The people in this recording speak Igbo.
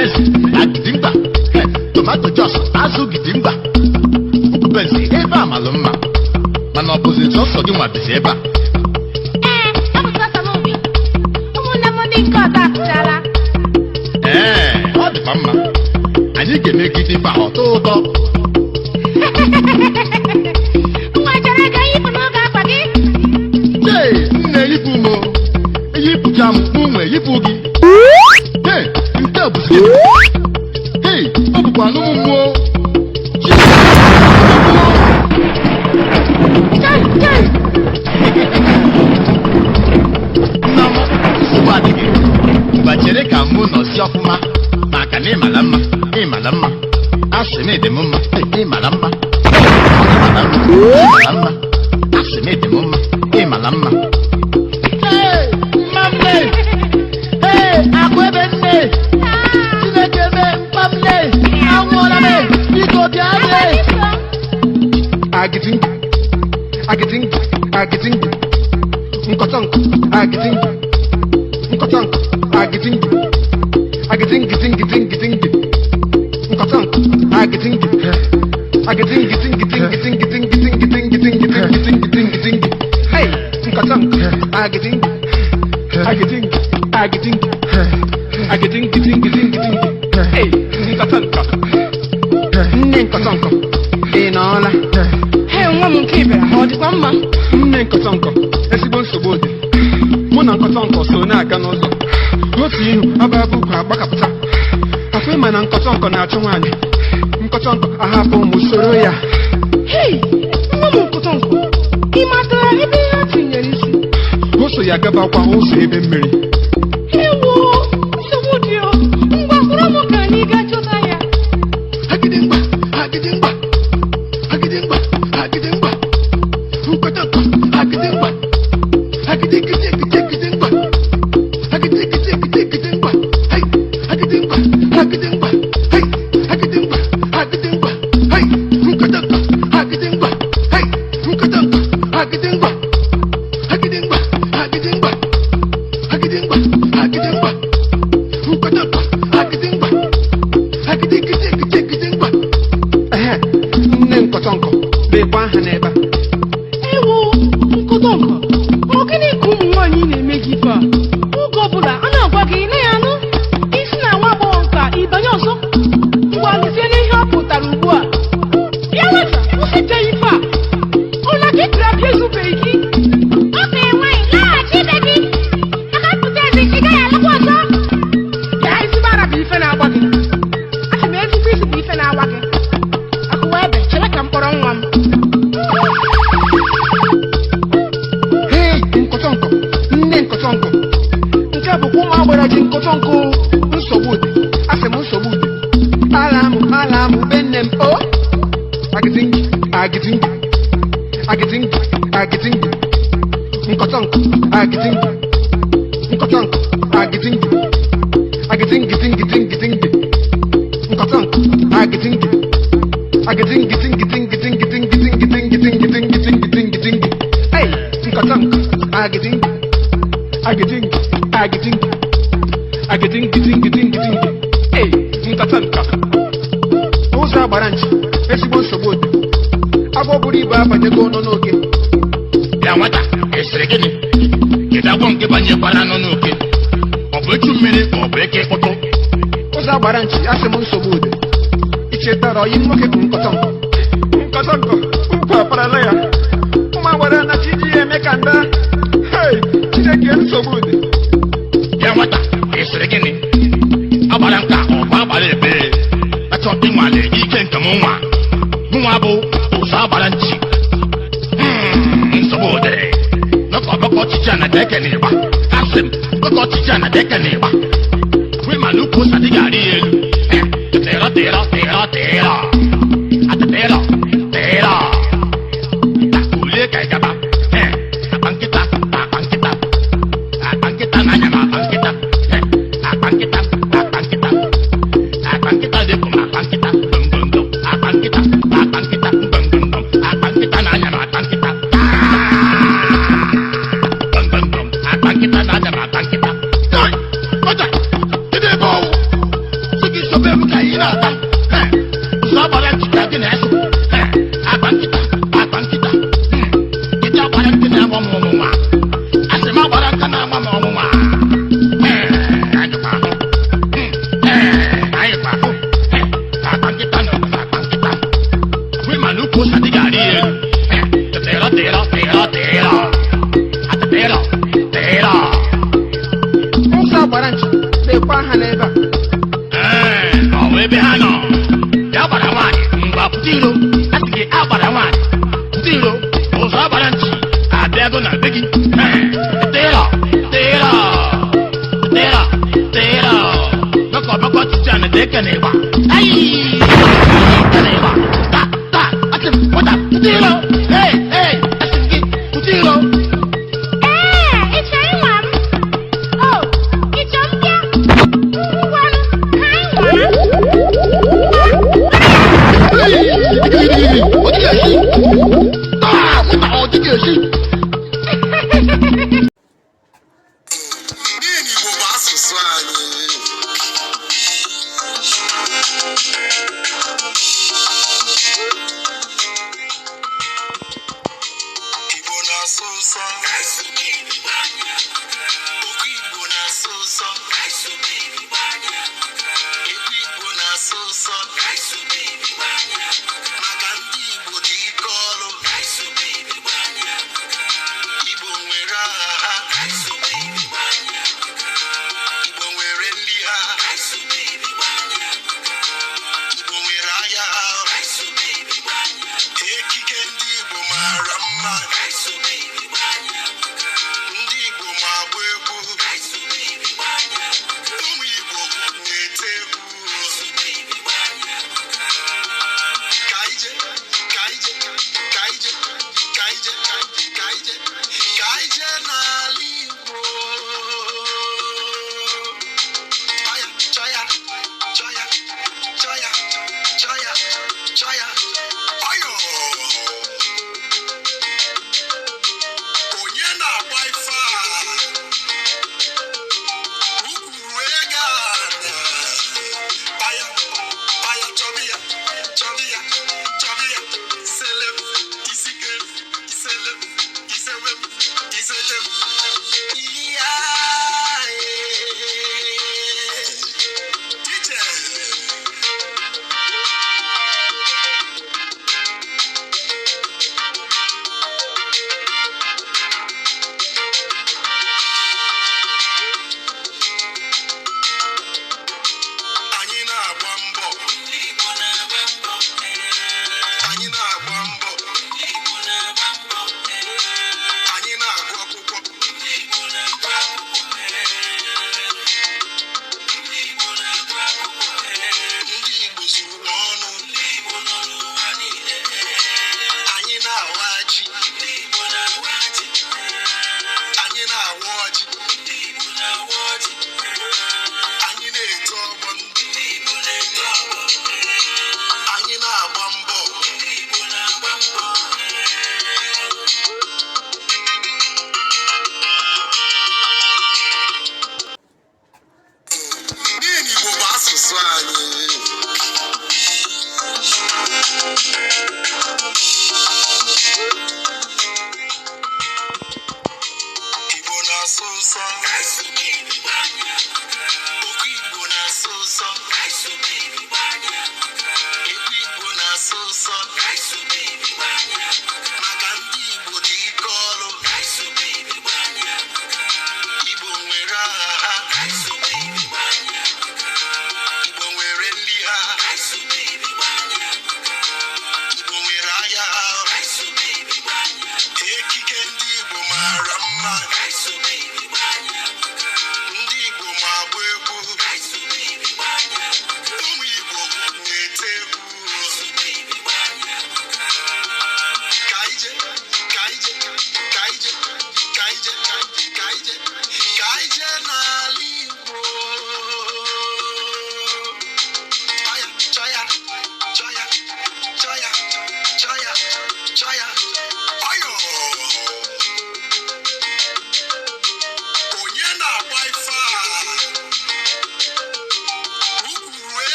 Benzi agidimgba. Tomato jos azụ gidimgba. Benzi ebe a malụ mma, mana ọ bụzi sọsọ gị nwa bizi ebe a? Ee, ọ bụ sọsọ m bi. Ụmụnne m ndị nke ọzọ apụchala. Ee, ọ dịkwa mma. Anyị ga-emegide ife a ọtọ ụtọ. Nwa chere ka yipụ n'oge akwa gị. Chee, nne, yipụ m o. Eyipụcha m, mụ nwe yipụ gị. Hei, nke a bụzi gịnị? Hei, ọ bụkwa anụ mmụọ. Chi! Chai, chai. Nneọma, nsogbu adịghị. Ngwa, chere ka mụ nọsi ọfụma, maka na ịmara mma, ịmara mma. Asị m ịdị m mma, ịmara mma. Ịmara mma, ịmara mma. Asị m ịdị m mma, ịmara mma. Hey, mma m le! Hey, akụ ebe nne! Chineke mee, mpa m le! Anwụọla m! Biko bịa le! Agidingi, agidingi, agidingi, nkọtọnkọ, agidingi, nkọtọnkọ, agidingi, agidingi, dingi, dingi, dingi, nkọtọnkọ, agidingi, agidingi, dingi, dingi, dingi, dingi, dingi, dingi, dingi, dingi, dingi, dingi, dingi, hey, nkọtọnkọ, agidingi, agidingi, agidingi, agidingi, dingi, dingi, dingi, hey, nkọtọnkọ. Nne nkọtọnkọ, ị nọọla? He, nwa m, nke bịara, ọ dịkwa mma? Nne nkọtọnkọ, ezigbo nsogbu dị. Mụ na nkọtọnkọ so na-aga n'ụzọ otu ihu ababa ukwu agbakapụta afọ. Ịma na nkọtọnkọ na-achụ nwaanyị, nkọtọnkọ ahapụ m soro ya. Hei, nwa m nkọtọnkọ, ị matara ebe ihe a tinyere isi? O so ya gabakwa ụzọ ebe mmiri. Ewo, nsogbu dị o. Ngwa, kpọrọ m ka anyị gaa chọta ya. Agidimgba, agidimgba, agidimgba, agidimgba, nkọtọnkọ, agidimgba, agidigidi, gidigidimgba, agidigidi, hei, agidimgba, agidimgba, hei, agidimgba, agidimgba, hei, nkọtọnkọ, agidimgba, hei, nkọtọnkọ, agidimgba, agidimgba, agidimgba, agidimgba, agidimgba, nkọtọnkọ, agidimgba, agidigidi, gidigimgba. Ehe, nne nkọtọnkọ, lekwa aha n'ebe a. Ewo, nkọtọnkọ, ọ gịnị ka ụmụ nwaanyị na-eme gị ife a? Oge ọbụla a na-agwa gị na ya anụ isi na nwa agbọghọ nka ịbanye ọzọ. Ngwa, lụzie n'ihe ọ pụtara ugbu a. Bịa nwata, kwụsịte ife a. Ụlọ ka ịpịrị apịa ezubeghị gị. Okenye nwaanyị, laghachi ibe gị. Aka pụta ezi, ị gaghị alụkwa ọzọ. Bịa, ezigbo ara bụ ife na-agba gị. Asị m ezigbo isi bụ ife na-agba gị. Akụwa ebe, chere ka m kpọrọ nwa m. Hei, nkọtọnkọ, nne nkọtọnkọ, nke a bụkwa ụmụ agbara ji nkọtọnkọ. Nsogbu dị, asị m nsogbu dị. Ala mụ, ala mụ be nne m o. Agidingi, agidingi, agidingi, agidingi, nkọtọnkọ, agidingi, nkọtọnkọ, agidingi, agidingi, dingi, dingi, dingi, nkọtọnkọ, agidingi, agidingi, dingi, dingi, dingi, dingi, dingi, dingi, dingi, dingi, dingi, dingi, dingi, hey, nkọtọnkọ, agidingi, agidingi, agidingi, agidingi, dingi, dingi, dingi, hey, nkọtọnkọ. Ụzọ agbara nchi, ezigbo nsogbu dị. Agwọ buru ibu abanyego nọ n'oke. Bịa nwata, ị sịrị gịnị? Kedu agwọ nke banyekwara nọ n'oke? Ọ bụ echu mmiri ka ọ bụ eke kpụtụ? Ụzọ agbara nchi, asị m nsogbu dị. Ichetara ọyị nwoke bụ nkọtọnkọ? Nkọtọnkọ ukwu aparala ya. Ụmụ agbara na chi ji ya eme ka nda. Hei, Chineke, nsogbu dị. Bịa nwata, ị sịrị gịnị? Agbara nka ọ bụ agbara ebe achọ ịnwale ike nke m nwa mụnwa bụ ụzọ agbara nchi. Nsogbu dị. Nọkọ ọchịchị a na deke n'ịgba. Asị m nọkọ ọchịchị a na deke n'ịgba. Wee ma na ukwu ose adịghị arị ya elu. Tịrọ tịrọ tịrọ tịrọ atịtịrọ tịrọ nta ulie ka ịgaba. Akpa nkịta, akpa nkịta, akpa nkịta na-anya m, akpa nkịta. Akpa nkịta, akpa nkịta, akpa nkịta dị m, akpa nkịta gbomgbomgbom, akpa nkịta, akpa nkịta gbomgbomgbom, akpa nkịta na-anya m, akpa nkịta gbomgbomgbom, akpa nkịta na-anya m, akpa nkịta. Kai! Ọjà! Kedu ebe ọwụ? Sị Nsogbu ewu ka anyị na-ata. Ee, ụzọ gbara nkịta gị na-eso. Ee, akpa nkịta, akpa nkịta. Nkịta gbara nkị na-agba m ọnwụnwa. Asị m agbara nka na-agba m ọnwụnwa. Ee, anyị kwa ahụ. Ee, anyị kwa ahụ. Ee, akpa nkịta na akpa nkịta. Wee na ukwu ose adịghị arị ya elu. Ee, tịrọ tịrọ tịrọ tịrọ. Atịtịrọ tịrọ. Ụzọ agbara nchi na-ekwe aha n'ebe a. Ee, ọ bụ ebe ha nọ. Ya gbara nwaanyị ngwa pụta iro. A sị gị agbara nwaanyị pụta iro. Ụzọ agbara nchi abịago na be gị. Ee, tịrọ tịrọ tịrọ tịrọ. Bọkọ bọkọ titi a na deke na ịgba. Ayi! Deke na ịgba. Ta ta asị m pụta pụta iro.